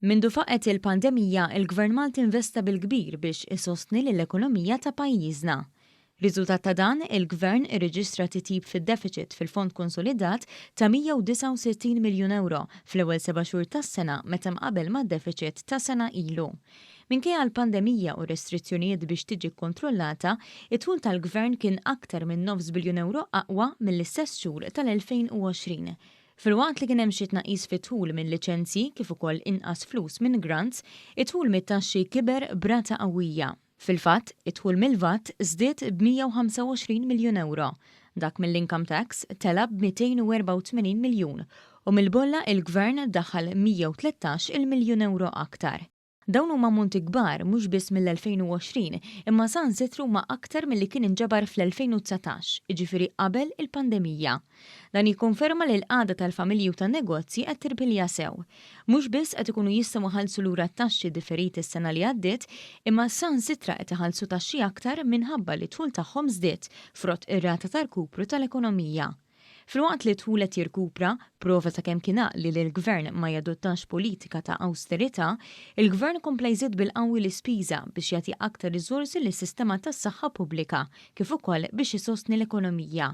Mindu faqgħet il-pandemija, il-Gvern Malti investa bil-kbir biex isostni lill-ekonomija ta' pajjiżna. Riżultat ta' dan, il-Gvern irreġistra titjib fid-defiċit fil-fond konsolidat ta' 169 miljun ewro fl-ewwel seba' xhur tas-sena meta mqabbel mad-defiċit ta' sena ilu. Minkejja l-pandemija u restrizzjonijiet biex tiġi kkontrollata, id-dħul tal-Gvern kien aktar minn nofs biljun ewro aqwa mill-istess xhur tal-2020. Filwaqt li kien hemm xi tnaqqis fid-dħul minn liċenzji kif ukoll inqas flus minn grants, id-dħul mit-taxxi kiber b'rata qawwija. Fil-fatt, id-dħul mill-VAT żdied b'125 miljun ewro, dak mill-income tax tela' b'284 miljun u mill-bolla il-Gvern daħħal 113 il miljun ewro aktar. Dawn huma ammonti kbar mhux biss mill-2020 imma saħansitra huma aktar milli kien inġabar fl-2019, jiġifieri qabel il-pandemija. Dan jikkonferma li l-qagħda tal-familji u tan-negozji qed tirpilja sew. Mhux biss qed ikunu jistgħu iħallsu lura t-taxxi differiti s-sena li għaddiet, imma saħansitra qed iħallsu taxxi aktar minħabba li d-dħul tagħhom żdied frott ir-rata ta' rkupru tal-ekonomija. Filwaqt li d-dħul qed jirkupra, prova ta' kemm kien għaqli li l-Gvern ma jadottax politika ta' awsterità, il-Gvern kompla jżid bil-qawwi l-ispiża biex jagħti aktar riżorsi lis-sistema tas-saħħa pubblika kif ukoll biex isostni l-ekonomija.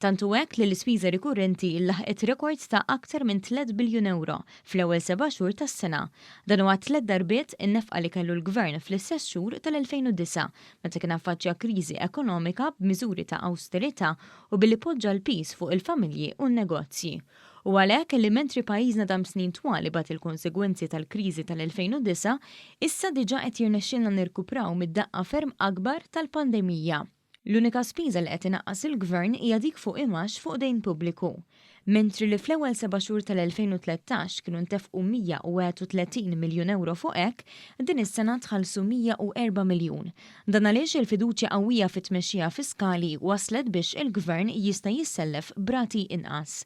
Tant hu hekk li l-ispiża rikurrenti laħqet rekord ta' aktar minn tlett biljun ewro fl-ewwel seba' xhur tas-sena. Dan huwa tlett darbiet in-nefqa li kellu l-Gvern fl-istess xhur tal-2009 meta kien affaċċja kriżi ekonomika b'miżuri ta' awsterità u billi poġġa l-piż fuq il-familji u n-negozji. U għalhekk li mentri pajjiżna dam snin twal ibati l-konsegwenzi tal-kriżi tal-2009, issa diġà qed jirnexxilna nirkupraw mid-daqqa ferm akbar tal-pandemija. L-unika spiża li qed inaqqas il-Gvern hija dik fuq imgħax fuq dejn pubbliku. Mentri li fl-ewwel seba' xhur tal-2013 kienu ntefqu 131 miljun ewro fuq hekk, din is-sena tħallsu 104 miljun. Dan għaliex il-fiduċja qawwija fit-tmexxija fiskali wasslet biex il-Gvern jista' jissellef b'rati inqas.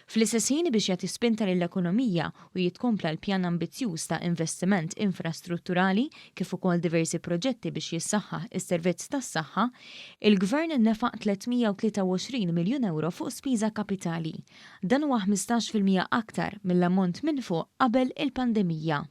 Fl-istess ħin biex jagħti spinta lill-ekonomija u jitkompla l-pjan ambizzjuż ta' investiment infrastrutturali kif ukoll diversi proġetti biex jissaħħaħ is-servizz tas-saħħa, il-Gvern nefaq 323 miljun ewro fuq spiża kapitali. Dan huwa 15% aktar mill-ammont minfuq qabel il-pandemija.